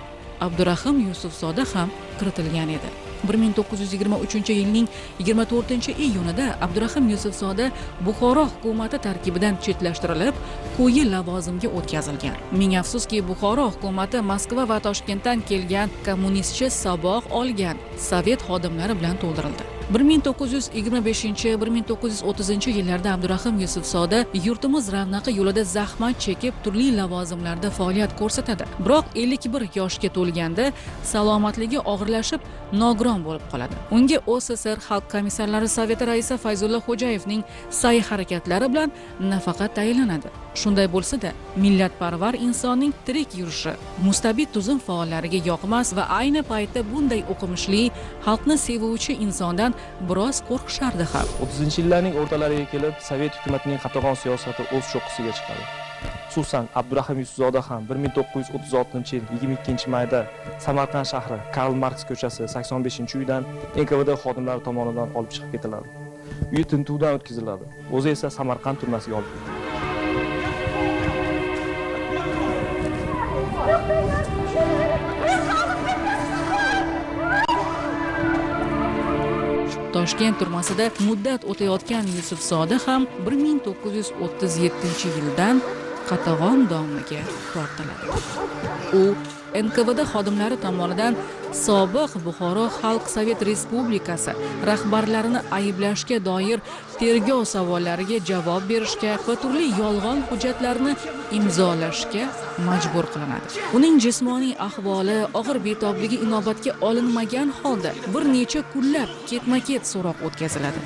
Abdurahim Yusufzoda ham kiritilgan edi. 1923-yilning 24-iyunida Abdurahim Yusufzoda Buxoro hukumati tarkibidan chetlashtirilib, quyi lavozimga o'tkazilgan. Ming afsuski, Buxoro hukumati Moskva va Toshkentdan kelgan kommunistchi saboq olgan sovet xodimlari bilan to'ldirildi. 1925-1930 yillarda Abdurahim Yusufzoda yurtimiz ravnaqi yo'lida zahmat chekib, turli lavozimlarda faoliyat ko'rsatadi. Biroq 51 yoshga to'lganda salomatligi og'irlashib, nogiron bo'lib qoladi. Unga OSSR Xalq komissarlari Soveti raisi Fayzulla Xo'jayevning sa'y-harakatlari bilan nafaqa tayinlanadi. Shunday bo'lsa-da, millatparvar insonning tirik yurishi mustabid tuzum faollariga yoqmas va ayni paytda bunday o'qimishli, xalqni sevuvchi insondan biroz qo'rqishardi ham. 30-yillarning o'rtalariga kelib, Sovet hukumatining qatag'on siyosati o'z cho'qqisiga chiqadi. Xususan, Abdurahim Yusufzoda ham 1936-yil 22-mayda Samarqand shahri Karl Marks ko'chasi 85-uydan NKVD xodimlari tomonidan olib chiqib ketiladi. Uyi tintuvdan o'tkaziladi. O'zi esa Samarqand turmasiga olib ketiladi. Toshkent turmasida muddat o'tayotgan Yusufzoda ham 1937-yildan qatag'on domiga tortiladi. U NKVD xodimlari tomonidan sobiq Buxoro Xalq Sovet Respublikasi rahbarlarini ayblashga doir tergov savollariga javob berishga va turli yolg'on hujjatlarni imzolashga majbur qilinadi. Uning jismoniy ahvoli, og'ir betobligi inobatga olinmagan holda bir necha kunlab ketma-ket so'roq o'tkaziladi.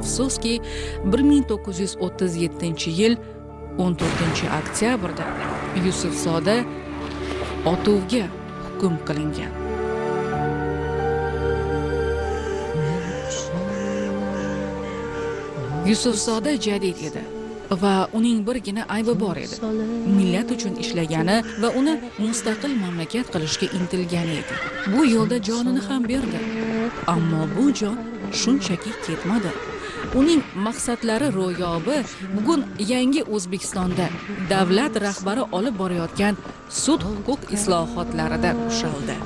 Afsuski, 1937-yil 14-oktyabrda Yusufzoda otuvga hukm qilingan. Yusufzoda jadid edi va uning birgina aybi bor edi. Millat uchun ishlagani va uni mustaqil mamlakat qilishga intilgani edi. Bu yo'lda jonini ham berdi. Ammo bu jon shunchaki ketmadi. Uning maqsadlari ro'yobi bugun yangi O'zbekistonda davlat rahbari olib borayotgan sud-huquq islohotlarida ushaldi.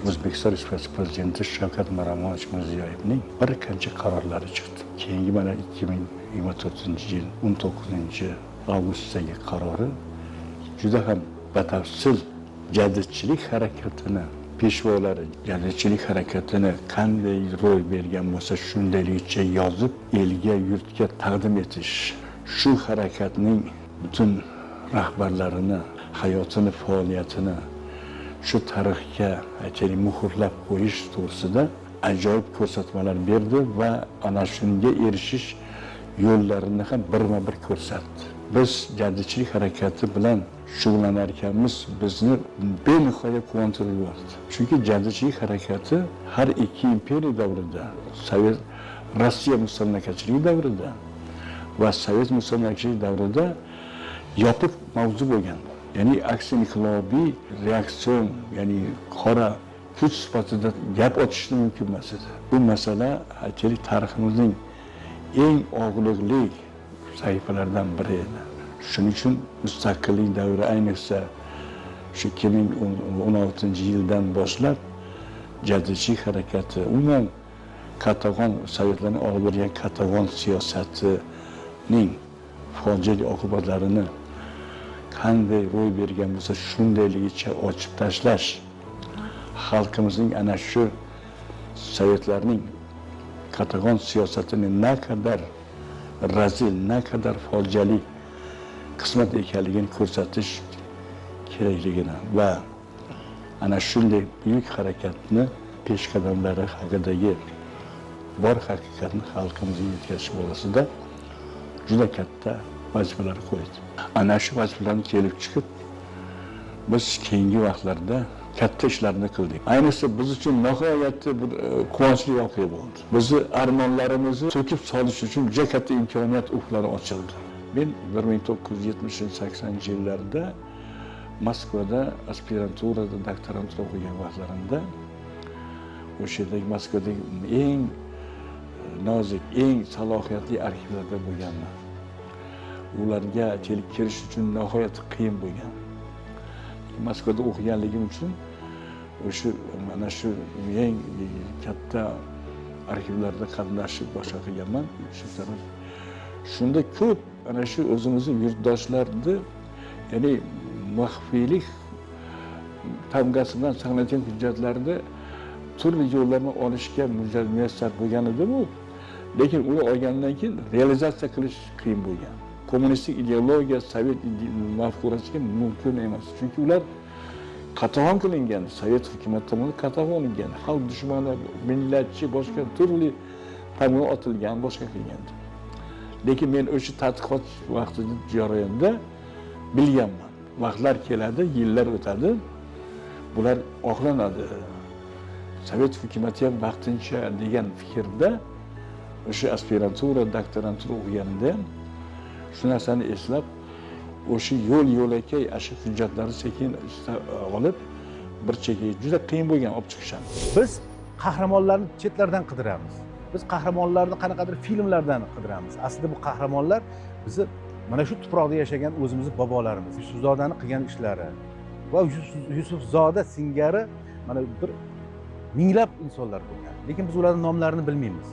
O'zbekiston Respublikasi Prezidenti Shavkat Miromonovich Mirziyoyevning bir qancha qarorlari chiqdi. Keyingi mana 2024-yil 19-avgustdagi qarori juda ham batafsil jadidchilik harakatini peshvolari jadidchilik harakatini qanday ro'y bergan bo'lsa shundayligicha yozib elga yurtga taqdim etish, shu harakatning butun rahbarlarini hayotini, faoliyatini shu tarixga aytaylik muhrlab qo'yish to'g'risida ajoyib ko'rsatmalar berdi va ana shunga erishish yo'llarini ham birma-bir ko'rsatdi. Biz jadidchilik harakati bilan shug'ullanar ekanmiz, bizni benihoya quvontirib yubordi. Chunki jadidchilik harakati har ikki imperiya davrida, Sovet Rossiya mustamlakachiligi davrida va Sovet mustamlakachiligi davrida yopiq mavzu bo'lgan. Ya'ni aks inqilobiy reaksion, ya'ni qora kuch sifatida gap otishni mumkin emas edi. Bu masala aytaylik tariximizning eng og'riqli sahifalaridan biri edi. Shuning uchun mustaqillik davri, ayniqsa shu 2016-yildan boshlab jadidchilik harakati, umuman qatag'on, sovetlarning olib borgan qatag'on siyosatining fojiali oqibatlarini qanday ro'y bergan bo'lsa shundayligicha ochib tashlash, xalqimizning ana shu sovetlarning qatag'on siyosatini naqadar razil, naqadar fojiali qismat ekanligini ko'rsatish kerakligini va ana shunday buyuk harakatni peshqadamlari haqidagi bor haqiqatni xalqimizga yetkazish borasida juda katta vazifalar qo'ydi. Ana shu vazifalarni kelib chiqib biz keyingi vaqtlarda katta ishlarni qildik. Ayniqsa biz uchun nihoyatda bir quvonchli voqea bo'ldi. Bizni armonlarimizni to'kib solish uchun juda katta imkoniyat ufqlari ochildi. Men 1970-80 yillarda Moskvada aspiranturada, doktorantura o'qigan vaqtlarimda o'sha yerdagi Moskvadagi eng nozik, eng salohiyatli arxivlarda bo'lganman. Ularga kelib kirish uchun nihoyatda qiyin bo'lgan. Moskvada o'qiganligim uchun o'sha mana shu eng katta arxivlarda qatnashib boshqa qilganman. Shu taraf shunda ko'p ana shu o'zimizni yurtdoshlarni, ya'ni maxfiylik tamgasi bilan saqlangan hujjatlarni turli yo'llarni olishga muyassar bo'lgan edi bu. Lekin uni olgandan keyin realizatsiya qilish qiyin bo'lgan. Kommunistik ideologiya, sovet mafkurasiga mumkin emas. Chunki ular qatag'on qilingan, sovet hukumati tomonidan qatag'on qilingan, xalq dushmani, millatchi, boshqa turli tamg'a otilgan, boshqa qilgan. Lekin men o'sha tadqiqot vaqtida jarayonida bilganman. Vaqtlar keladi, yillar o'tadi, bular oqlanadi. Sovet hukumati ham vaqtincha degan fikrda o'sha aspirantura, doktorantura o'qiganimda ham shu narsani eslab, o'sha yo'l yo'lakay shu hujjatlarni sekin olib bir chekkaga juda qiyin bo'lgan olib chiqish. Biz qahramonlarni chetlardan qidiramiz. Biz qahramonlarni qanaqadir filmlardan qidiramiz. Aslida bu qahramonlar bizni mana shu tuproqda yashagan o'zimizni bobolarimiz. Yusufzodani qilgan ishlari va Yusufzoda singari mana bir minglab insonlar bo'lgan. Lekin biz ularning nomlarini bilmaymiz.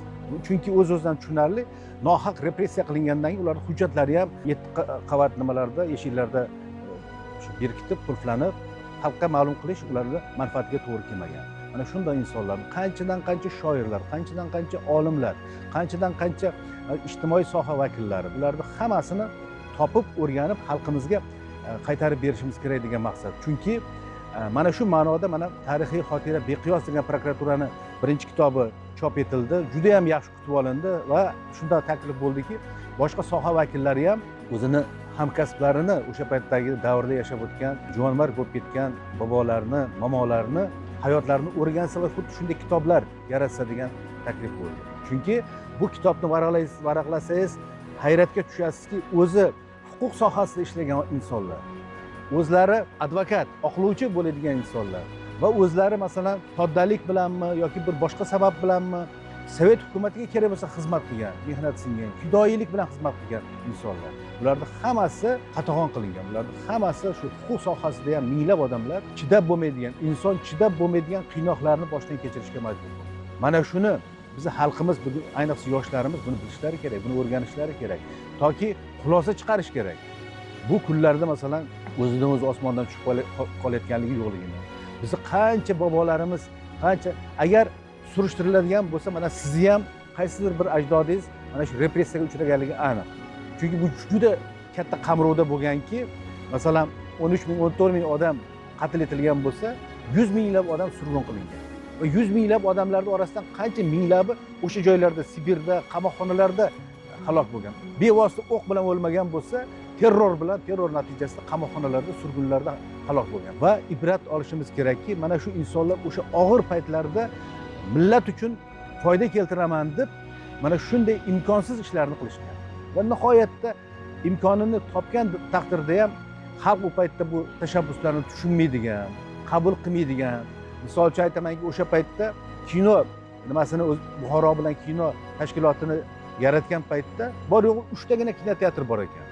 Chunki o'z-o'zidan tushunarli, nohaq repressiya qilingandan keyin ularning hujjatlari ham 7 qavat nimalarda, eshiklarda shu berkitib, qulflanib, xalqqa ma'lum qilish ularning manfaatiga to'g'ri kelmagan. Mana shunday insonlar, qanchadan qancha shoirlar, qanchadan qancha olimlar, qanchadan qancha ijtimoiy soha vakillari, bularni hammasini topib, o'rganib, xalqimizga qaytarib berishimiz kerak degan maqsad. Chunki mana shu ma'noda mana tarixiy xotira beqiyos degan prokuraturani birinchi kitobi chop etildi, juda ham yaxshi kutib olindi va shunda taklif bo'ldiki, boshqa soha vakillari ham o'zini hamkasblarini, o'sha paytdagi davrda yashab o'tgan, juvonmarg bo'lib ketgan bobolarni, momolarni hayotlarini o'rgansa va xuddi shunday kitoblar yaratsa degan taklif bo'ldi. Chunki bu kitobni varaqlasangiz hayratga tushasizki, o'zi huquq sohasida ishlagan insonlar, o'zlari advokat, oqlovchi bo'ladigan insonlar va o'zlari masalan soddalik bilanmi yoki bir boshqa sabab bilanmi sovet hukumatiga kerak bo'lsa xizmat qilgan, mehnat singgan, fidoyilik bilan xizmat qilgan insonlar. Ularning hammasi qatag'on qilingan. Ularning hammasi shu huquq sohasida ham minglab odamlar chidab bo'lmaydigan, inson chidab bo'lmaydigan qiynoqlarni boshdan kechirishga majbur bo'ldi. Mana shuni bizni xalqimiz, ayniqsa yoshlarimiz buni bilishlari kerak, buni o'rganishlari kerak. Toki xulosa chiqarish kerak. Bu kunlarda masalan o'zidan o'zi osmondan tushib qolayotganligi yo'qligini. Bizni qancha bobolarimiz, qancha agar surishtiriladigan bo'lsa, mana sizni ham qaysidir bir ajdodingiz mana shu repressiyaga uchraganligi aniq. Chunki bu juda katta qamrovda bo'lganki, masalan 13 ming, 14 ming odam qatl etilgan bo'lsa, 100 minglab odam surgun qilingan. Va 100 minglab odamlarning orasidan qancha minglabi o'sha joylarda, Sibirda, qamoqxonalarda halok bo'lgan. Bevosita o'q bilan o'lmagan bo'lsa, terror bilan, terror natijasida qamoqxonalarda, surgunlarda halok bo'lgan. Va ibrat olishimiz kerakki, mana shu insonlar o'sha og'ir paytlarda millat uchun foyda keltiraman deb mana shunday imkonsiz ishlarni qilishgan. Va nihoyatda imkonini topgan taqdirda ham xalq u paytda bu tashabbuslarni tushunmaydigan, qabul qilmaydigan. Misol uchun aytamanki, o'sha paytda kino nimasini Buxoro bilan kino tashkilotini yaratgan paytda bor yo'g'i 3 tagina kinoteatr bor ekan.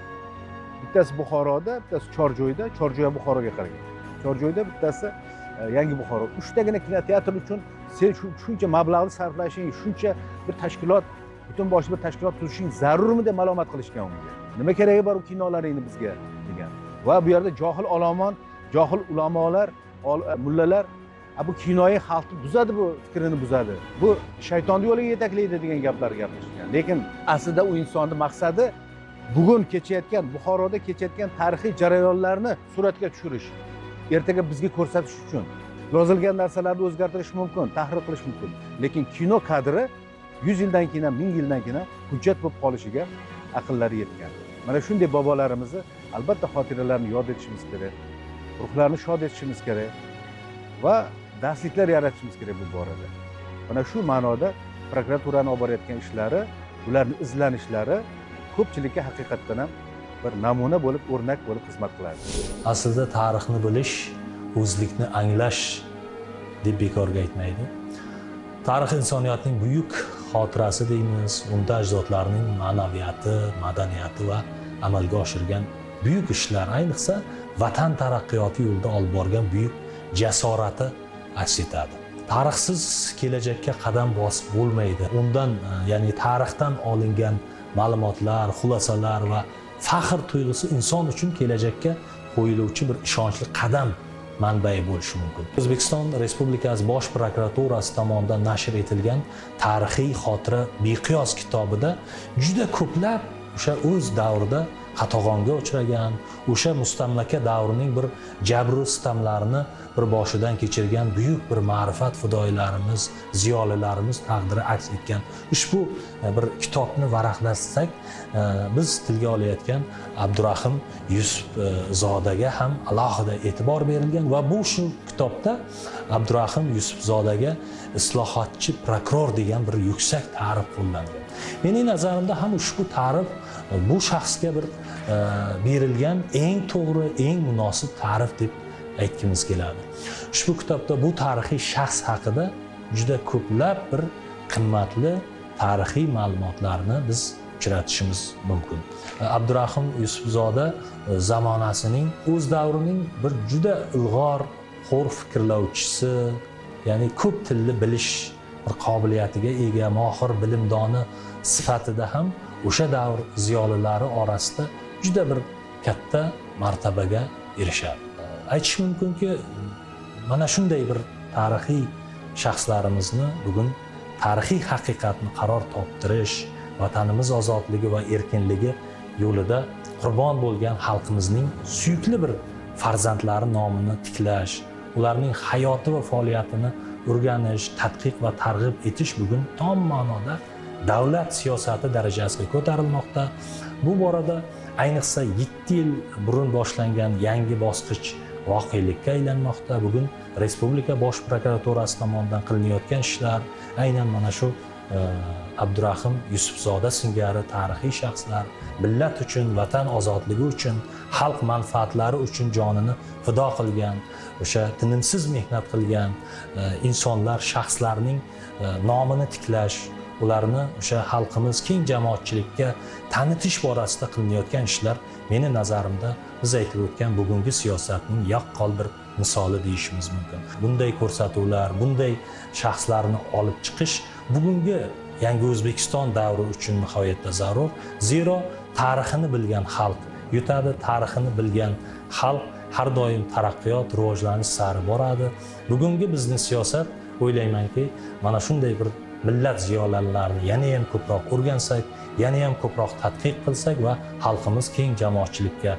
Bittasi Buxoroda, bittasi Chorjoyda, Chorjoy Buxoroga qaragan. Chorjoyda bittasi Yangi Buxoro. 3 tagina kinoteatr uchun sen shuncha mablag'ni sarflashing, shuncha bir tashkilot, butun boshli bir tashkilot tuzishing zarurmi deb ma'lumot qilishgan unga. Nima keragi bor u kinolaringni bizga degan. Va bu yerda johil olomon, johil ulamolar, mullalar bu kinoyi xalqni buzadi, bu fikrini buzadi. Bu shaytonni yo'liga yetaklaydi degan gaplar gapirishgan. Lekin aslida u insonning maqsadi bugun kechayotgan, Buxoroda kechayotgan tarixiy jarayonlarni suratga tushirish, ertaga bizga ko'rsatish uchun. Yozilgan narsalarni o'zgartirish mumkin, tahrir qilish mumkin. Lekin kino kadri 100 yildan keyin ham, 1000 yildan keyin ham hujjat bo'lib qolishiga aqllari yetgan. Mana shunday bobolarimizni albatta xotiralarini yod etishimiz kerak, ruhlarini shod etishimiz kerak va darsliklar yaratishimiz kerak bu borada. Mana shu ma'noda prokuraturani olib borayotgan ishlari, ularning izlanishlari ko'pchilikka haqiqatdan ham bir namuna bo'lib, o'rnak bo'lib xizmat qiladi. Aslida tarixni bilish, o'zlikni anglash deb bekorga aytmaydi. Tarix insoniyatning buyuk xotirasi deymiz, unda ajdodlarning ma'naviyati, madaniyati va amalga oshirgan buyuk ishlar, ayniqsa vatan taraqqiyoti yo'lida olib borgan buyuk jasorati aks etadi. Tarixsiz kelajakka qadam bosib bo'lmaydi. Undan, ya'ni tarixdan olingan ma'lumotlar, xulosalar va faxr tuyg'usi inson uchun kelajakka qo'yiluvchi bir ishonchli qadam manbai bo'lishi mumkin. O'zbekiston Respublikasi Bosh prokuraturasi tomonidan nashr etilgan Tarixiy xotira beqiyos kitobida juda ko'plab o'sha o'z davrida qatag'onga uchragan, o'sha mustamlaka davrining bir jabru sitamlarini bir boshidan kechirgan buyuk bir ma'rifat fidoyilarimiz, ziyolilarimiz taqdiri aks etgan ushbu bir kitobni varaqlasak, biz tilga olayotgan Abdurahim Yusufzodaga ham alohida e'tibor berilgan va bu shu kitobda Abdurahim Yusufzodaga islohotchi prokuror degan bir yuksak ta'rif qo'llangan. Mening nazarimda ham ushbu ta'rif bu shaxsga bir berilgan eng to'g'ri, eng munosib ta'rif deb aytgimiz keladi. Ushbu kitobda bu tarixiy shaxs haqida juda ko'plab bir qimmatli tarixiy ma'lumotlarni biz uchratishimiz mumkin. Abdurahim Yusufzoda zamonasining, o'z davrining bir juda ilg'or, xo'r fikrlovchisi, ya'ni ko'p tilli bilish bir qobiliyatiga ega mohir bilimdoni sifatida ham o'sha davr ziyolilari orasida juda bir katta martabaga erishadi. Aytish mumkinki, mana shunday bir tarixiy shaxslarimizni bugun tarixiy haqiqatni qaror toptirish, vatanimiz ozodligi va erkinligi yo'lida qurbon bo'lgan xalqimizning suyukli bir farzandlari nomini tiklash, ularning hayoti va faoliyatini o'rganish, tadqiq va targ'ib etish bugun tom ma'noda davlat siyosati darajasiga ko'tarilmoqda. Bu borada ayniqsa 7 yil burun boshlangan yangi bosqich voqelikka aylanmoqda. Bugun Respublika Bosh prokuraturasi tomonidan qilinayotgan ishlar aynan mana shu Abdurahim Yusufzoda singari tarixiy shaxslar millat uchun, vatan ozodligi uchun, xalq manfaatlari uchun jonini fido qilgan, o'sha tinimsiz mehnat qilgan insonlar, shaxslarning nomini tiklash, ularni o'sha xalqimiz keng jamoatchilikka tanitish borasida qilinayotgan ishlar meni nazarimda biz aytib o'tgan bugungi siyosatning yaqqol bir misoli deyishimiz mumkin. Bunday ko'rsatuvlar, bunday shaxslarni olib chiqish bugungi yangi O'zbekiston davri uchun nihoyatda zarur. Zero tarixini bilgan xalq yutadi, tarixini bilgan xalq har doim taraqqiyot, rivojlanish sari boradi. Bugungi bizni siyosat, o'ylaymanki, mana shunday bir millat ziyolilarini yana ham ko'proq o'rgansak, yana ham ko'proq tadqiq qilsak va xalqimiz keng jamoatchilikka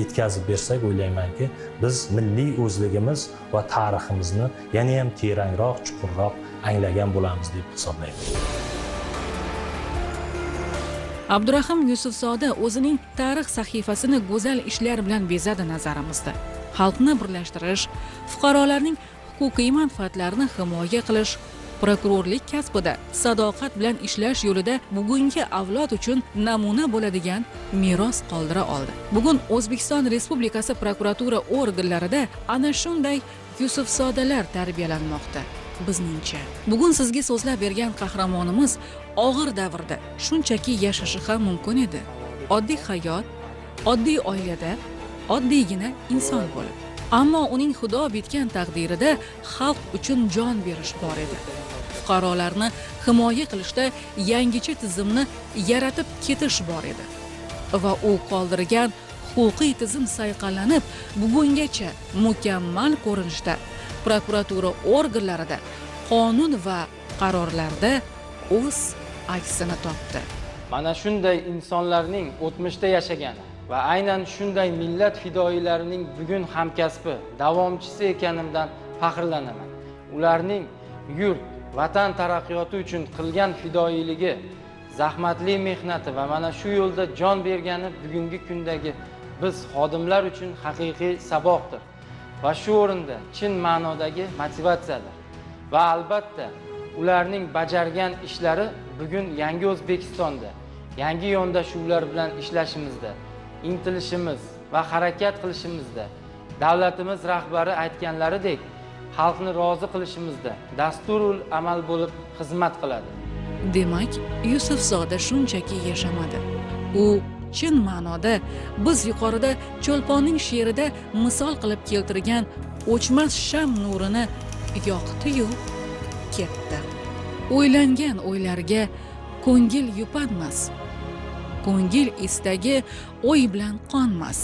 yetkazib bersak, o'ylaymanki, biz milliy o'zligimiz va tariximizni yana ham terangroq, chuqurroq anglagan bo'lamiz deb hisoblayman. Abdurahim Yusufzoda o'zining tarix sahifasini go'zal ishlar bilan bezadi nazarimizda. Xalqni birlashtirish, fuqarolarning huquqiy manfaatlarini himoya qilish, prokurorlik kasbida sadoqat bilan ishlash yo'lida bugungi avlod uchun namuna bo'ladigan meros qoldira oldi. Bugun O'zbekiston Respublikasi prokuratura organlarida ana shunday Yusufzodalar tarbiyalanmoqda. Bizningcha, bugun sizga so'zlab bergan qahramonimiz og'ir davrda shunchaki yashashi ham mumkin edi. Oddiy hayot, oddiy oilada, oddiygina inson bo'lib. Ammo uning Xudo bitgan taqdirida xalq uchun jon berish bor edi. Fuqarolarni himoya qilishda yangicha tizimni yaratib ketish bor edi. Va u qoldirgan huquqiy tizim sayqallanib, bugungacha mukammal ko'rinishda prokuratura organlarida, qonun va qarorlarda o'z aksini topdi. Mana shunday insonlarning o'tmishda yashagani va aynan shunday millat fidoyilarining bugun hamkasbi, davomchisi ekanimdan faxrlanaman. Ularning yurt, vatan taraqqiyoti uchun qilgan fidoyiligi, zahmatli mehnati va mana shu yo'lda jon bergani bugungi kundagi biz xodimlar uchun haqiqiy saboqdir va shu o'rinda chin ma'nodagi motivatsiyadir. Va albatta ularning bajargan ishlari bugun yangi O'zbekistonda, yangi yondashuvlar bilan ishlashimizda, intilishimiz va harakat qilishimizda, davlatimiz rahbari aytganlaridek, xalqni rozi qilishimizda dasturul amal bo'lib xizmat qiladi. Demak, Yusufzoda shunchaki yashamadi. U Chin ma'noda biz yuqorida Cho'lponning she'rida misol qilib keltirgan o'chmas sham nurini yoqdi-yu ketdi. O'ylangan o'ylarga ko'ngil yupanmas, ko'ngil istagi o'y bilan qonmas.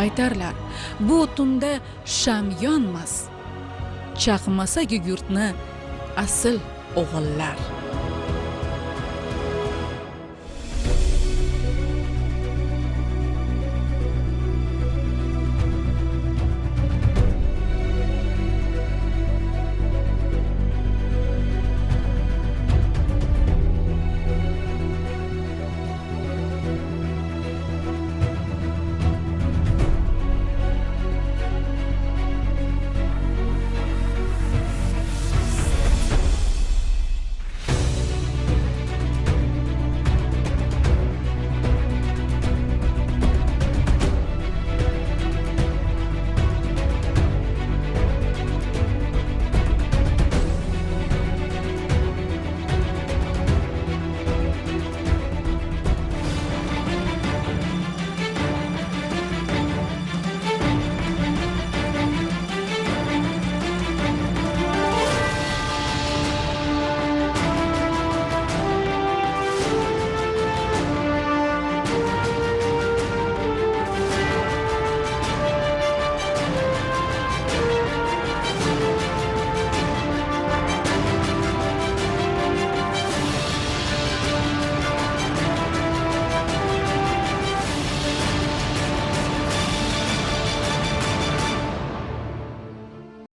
Aytarlar, bu tunda sham yonmas, chaqmasa gugurtni asl o'g'illar.